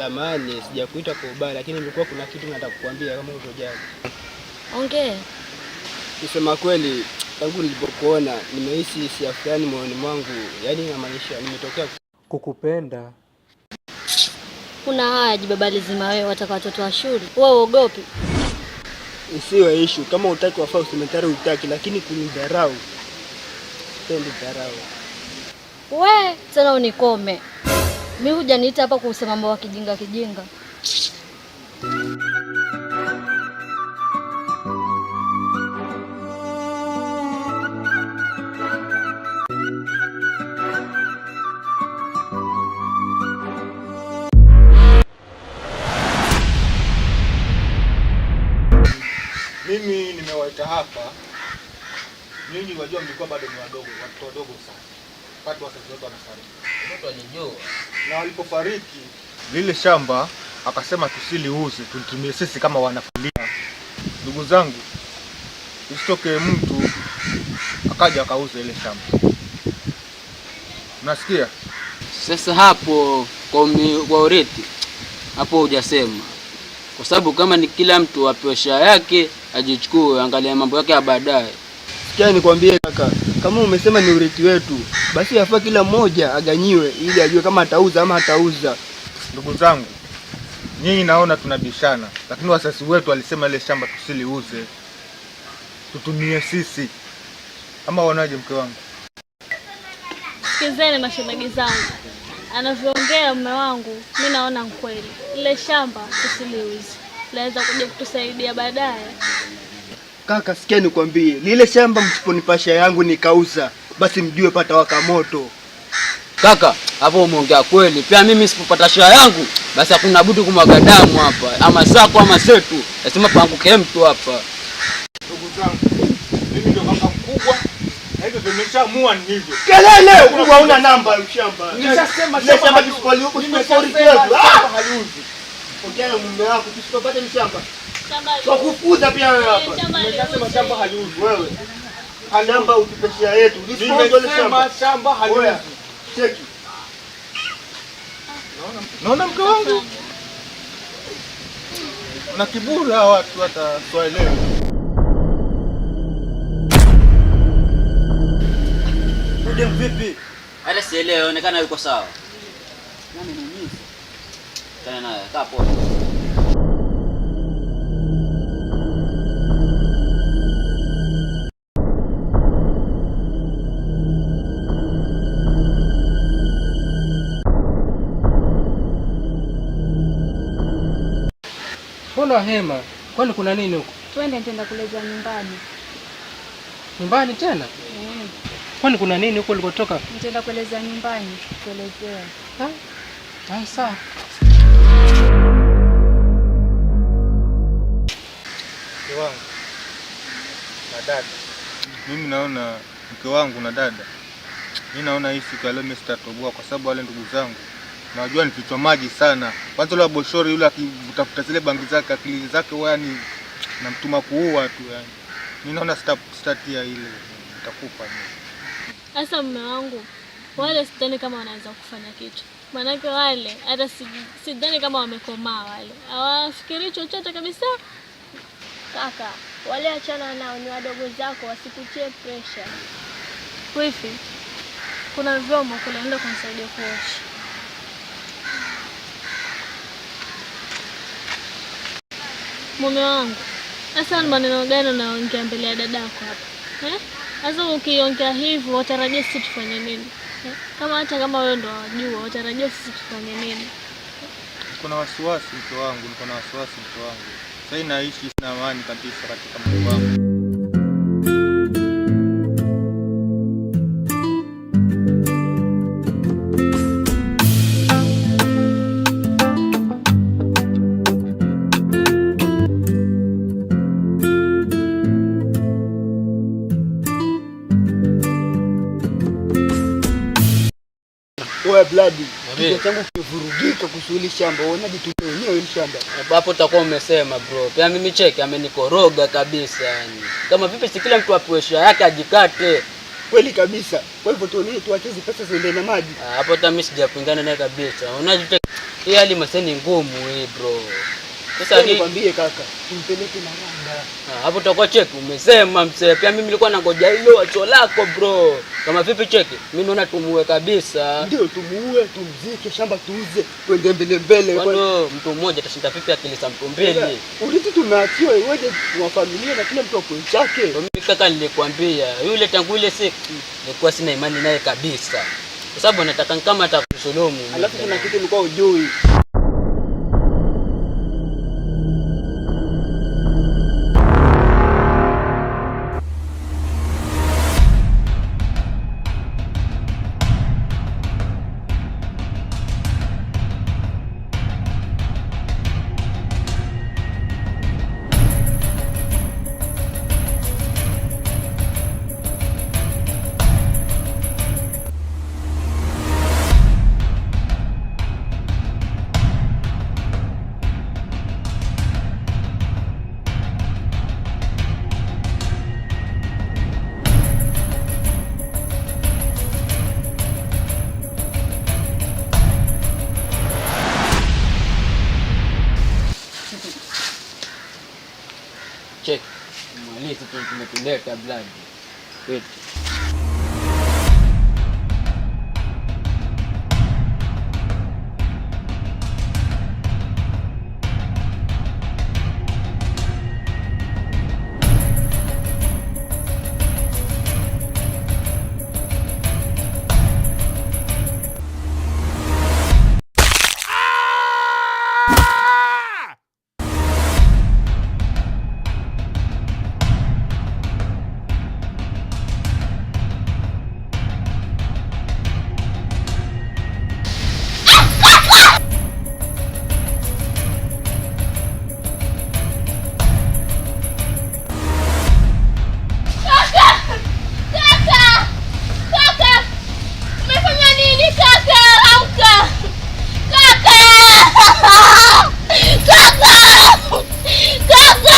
Samahani, sijakuita kwa ubaya, lakini nilikuwa kuna kitu nataka kukuambia kama hutojali. Ongea. Kusema kweli, tangu nilipokuona nimehisi hisia fulani moyoni mwangu, yaani inamaanisha nimetokea Kukupenda. Kuna haya jibaba lizima wewe, wataka watoto wa shule. Wewe uogopi? Isiwe issue kama utaki wafaa usementari utaki, lakini kunidharau, sipendi dharau. We tena unikome. Mi hujaniita hapa kusema mambo ya kijinga kijinga. Mimi nimewaita hapa, nyinyi wajua, mlikuwa bado ni wadogo, watoto wadogo sana, wakati wazazi wetu wanafariki. Watoto walijua. Na walipofariki lile shamba akasema tusiliuze, tulitumie sisi kama wanafamilia. Ndugu zangu, isitoke mtu akaja akauza ile shamba, unasikia? Sasa hapo kwa urithi hapo hujasema, kwa sababu kama ni kila mtu apewe share yake ajichukue, angalia mambo yake ya baadaye. Sikia nikwambie kaka, kama umesema ni urithi wetu, basi yafaa kila mmoja aganyiwe ili ajue kama atauza ama hatauza. Ndugu zangu, nyinyi naona tunabishana, lakini wazazi wetu walisema ile shamba tusiliuze, tutumie sisi. Ama wanaje, mke wangu? Sikizeni mashemeji zangu, anavyoongea mume wangu, mi naona kweli ile shamba tusiliuze, laweza kuja kutusaidia baadaye. Kaka, sikia nikwambie, lile shamba msiponipasha yangu nikauza, basi mjue pata waka moto. Kaka, hapo umeongea kweli. Pia mimi sipopata share yangu, basi hakuna budi kumwaga damu hapa, ama zako ama zetu, lazima paanguke mtu hapa. Ndugu zangu, mimi ndio kaka mkubwa na hivyo tumeshaamua ni hivyo. Kelele, ukubwa huna namba shamba. Nimeshasema Lile shamba shamba tusipoli Nimeshasema wetu. shamba haliuzwi. Ongea na mume wako tusipopata ni shamba. Shamba Twakufukuza pia wewe hapa. Shamba Nimeshasema shamba haliuzwi. Wewe. Shamba utupeshia yetu. Nisipouza ile Nimesema shamba. shamba Oya. haliuzwi. Cheki. Naona mke wangu na kiburi, hawa watu hata siwaelewi. Udem vipi? Hata sielewi, inaonekana yuko sawa. Nani niumiza? Tena naye, kaa poa. Mbona hema? Kwani kuna nini huko? Twende, nitaenda kuleza nyumbani. Nyumbani tena? Eh, Kwani kuna nini huko ulikotoka? nitaenda kueleza nyumbani, kuelezea. Ah, sawa. Mke wangu na dada, mimi naona mke wangu na dada, mimi naona hii siku ya leo mimi sitatoboa, kwa sababu wale ndugu zangu najua ni kichwa maji sana. Kwanza yule boshori yule akitafuta zile bangi zake, akili zake huwa yani namtuma kuua tu yani. Mimi naona sitatia ile, nitakufa mimi. Sasa mume wangu, wale sidhani kama wanaweza kufanya kitu, maanake wale hata sidhani kama wamekomaa, wale hawafikiri chochote kabisa. Kaka, wale achana nao, ni wadogo zako, wasikutie pressure. Wifi, kuna vyombo kule, nenda kunisaidia kuosha. Mume wangu, sasa ni maneno gani unaongea mbele ya dadako hapa eh? Sasa ukiongea hivyo watarajia sisi tufanye nini eh? Kama hata kama wewe ndo wajua, watarajia sisi tufanye nini? Niko na wasiwasi mke wangu, niko na wasiwasi mke wangu. Sasa naishi sina amani kabisa katika moyo wangu. Oya Bladi, kichwa changu kimevurugika kuhusu hili shamba. Uonaje tumie wenyewe hili shamba? Hapo utakuwa umesema bro. Pia mimi cheki amenikoroga kabisa yani. Kama vipi si kila mtu apewe share yake ajikate. Kweli kabisa. Kwa hivyo tuone tuache hizi pesa ziende na maji. Ah, hapo hata mimi sijapingana naye kabisa. Unaje Hii hali mase ni ngumu hii bro. Sasa Sasa nikwambie kaka, tumpeleke Maranga. Ah, hapo utakuwa cheki umesema mzee. Pia mimi nilikuwa nangoja hilo wacho lako bro. Kama vipi cheki? Mimi naona tumuue kabisa. Ndio tumuue, tumzike, shamba tuuze, tuende mbele mbele. Kwani mtu mmoja atashinda vipi akili za mtu mbili? Urithi tumeachiwa iweje wa familia na kila mtu akwe chake. Mimi kaka nilikwambia yule tangu ile siku nilikuwa sina imani naye kabisa. Kwa sababu anataka kama atakudhulumu. Alafu kuna kitu ulikuwa hujui. Cheki. Mwalisi tu tumetuleta blood. Wait. Kaka! Kaka! Umefanya nini kaka? Amka! Kaka! Kaka! Kaka!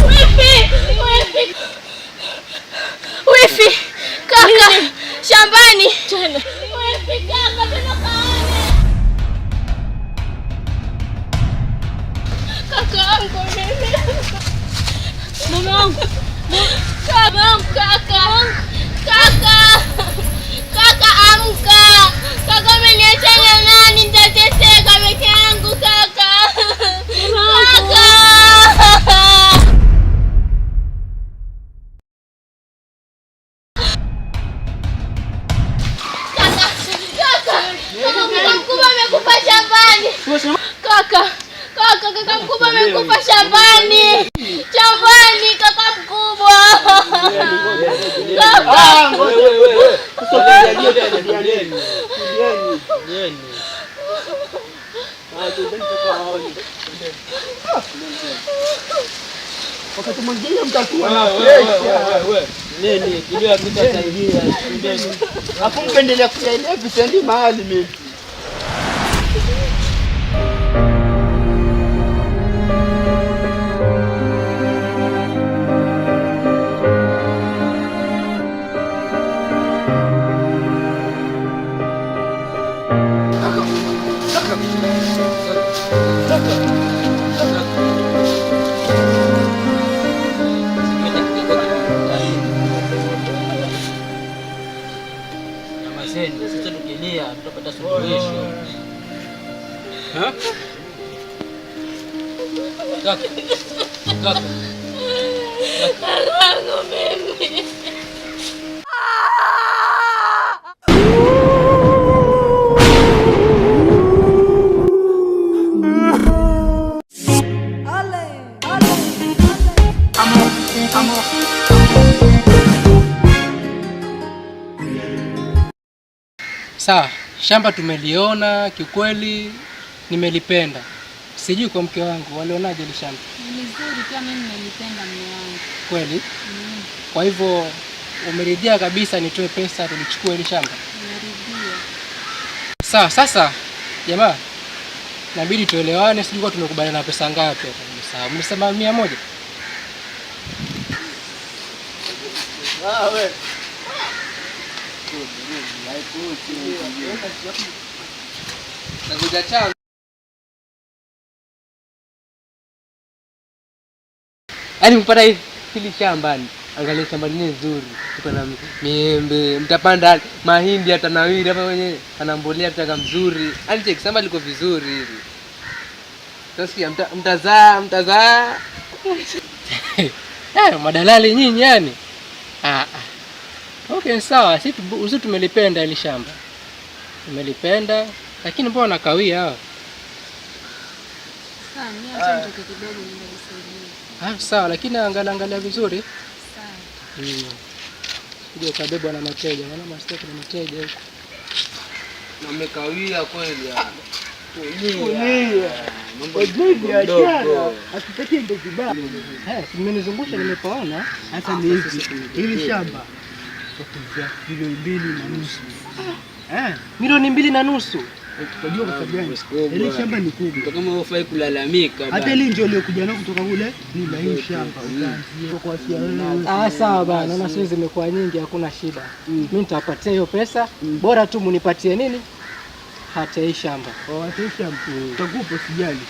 Wifi! Wifi! Wifi! Kaka! Shambani! Tena. Wifi kaka, tena kaone! Kaka yangu mimi. Mume wangu. Kaka wangu kaka. Kaka. Kaka amka. Kaka umeniacha na nani? Nitateseka peke yangu kaka. Kaka. Kaka, kaka, kaka mkubwa amekufa shambani. Kaka, kaka, kaka mkubwa amekufa shambani. Shambani kaka mkubwa. Kaka. Ah, ngoja. Sasa tulieni, tulieni. Tulieni. Ah, tuendeni tukawaone. Wakati mwingine mtakuwa na pressure. Nini? Kilio hakitasaidia. Tulieni. Alafu mkaendelea kuyaelewa visiendi mahali mimi. Nyamazeni, sisi tukilia tutapata suluhisho. Ha? Kaka. Kaka. Kakaangu mimi. Sawa, shamba tumeliona, kiukweli nimelipenda. Sijui kwa mke wangu walionaje ile shamba. Ni nzuri pia, mimi nimelipenda mume wangu. Kweli? Kwa hivyo umeridhia kabisa nitoe pesa tulichukue ile shamba? Nimeridhia. Sawa, sasa jamaa, Inabidi tuelewane, sijui kwa tumekubaliana pesa ngapi hapa. Sawa, mlisema 100. Ah wewe. Nakuja chao. Yaani mpata hili shambani. Angalia shamba lenyewe nzuri. Tuko na miembe, mtapanda mahindi yatanawiri hapa wenyewe. Ana mbolea mchanga mzuri. Yaani cheki shamba liko vizuri hivi. Sasa mtazaa, mtazaa. Madalali nyinyi yani. Okay, sawa, sisi uzuri tumelipenda hili shamba. Tumelipenda, lakini mbona nakawia hawa? Sawa, mimi acha nitoke kidogo niende nisaidie. Sawa, lakini angalia vizuri. Sawa. Uje ukabebwa na mateja, maana master kuna mateja huko. Na mmekawia kweli yani. Tulia. Biashara hatutaki ndio vibaya. Mmenizungusha nimepaona. Sasa ni hivi. Hili shamba tukuzia 2.5 milioni. 2.5 milioni. Unajua kwa sababu gani? Hili shamba ni kubwa. Kama hufai kulalamika. Hata hili ndio uliokuja nao kutoka kule ni la hii shamba utaanzia kwa afya wewe. Sawa bana, naona siku zimekuwa nyingi hakuna shida. Mimi nitawapatia hiyo pesa, bora tu munipatie nini? Hata hii shamba. Hata hii shamba. Tutakupa usijali.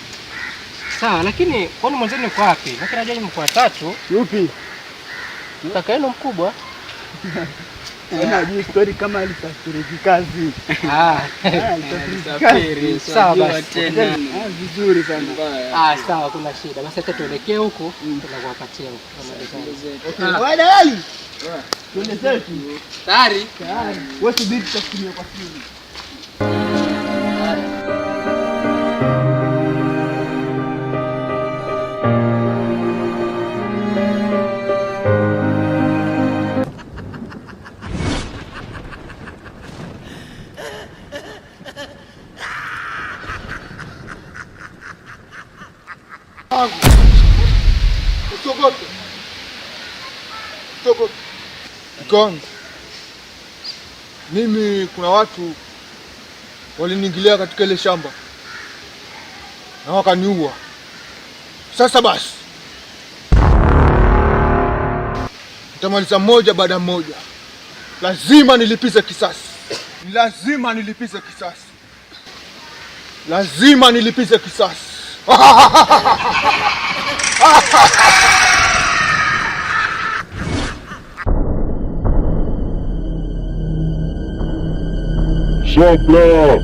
Sawa, lakini kwani mwenzenu yuko wapi? Lakini najua mko watatu. Yupi? Kaka yenu mkubwa. Unajua story kama alisafiri kazi. Alisafiri. Sawa basi. Vizuri sana. Sawa, kuna shida. Basi acha tuelekee huko, tunakuwapatia huko. Okay. Wewe dalali. Twende zetu. Tayari? Tayari. Wewe subiri tutakutumia kwa simu. Usiogope. Usiogope. Mke wangu, mimi kuna watu waliniingilia katika ile shamba na wakaniua. Sasa basi nitamaliza mmoja baada ya mmoja. Lazima nilipize kisasi. Lazima nilipize kisasi. Lazima nilipize kisasi. Sopla!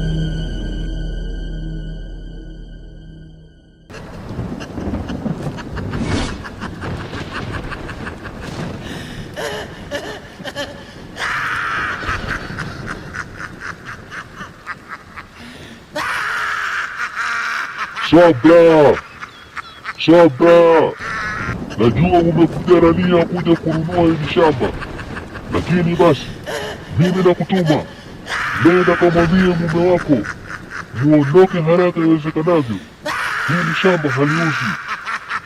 Sopla! Sopla! Najua umekuja na nia kuja kununua hili shamba, lakini basi mimi nakutuma, nenda kamwambie mume wako muondoke haraka iwezekanavyo. Hili shamba haliuzi,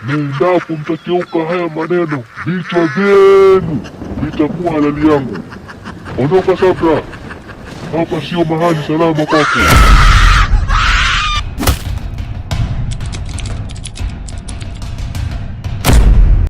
na endapo mtakeuka haya maneno, vichwa vyenu vitakuwa halali yangu. Ondoka sasa, hapa sio mahali salama kwako.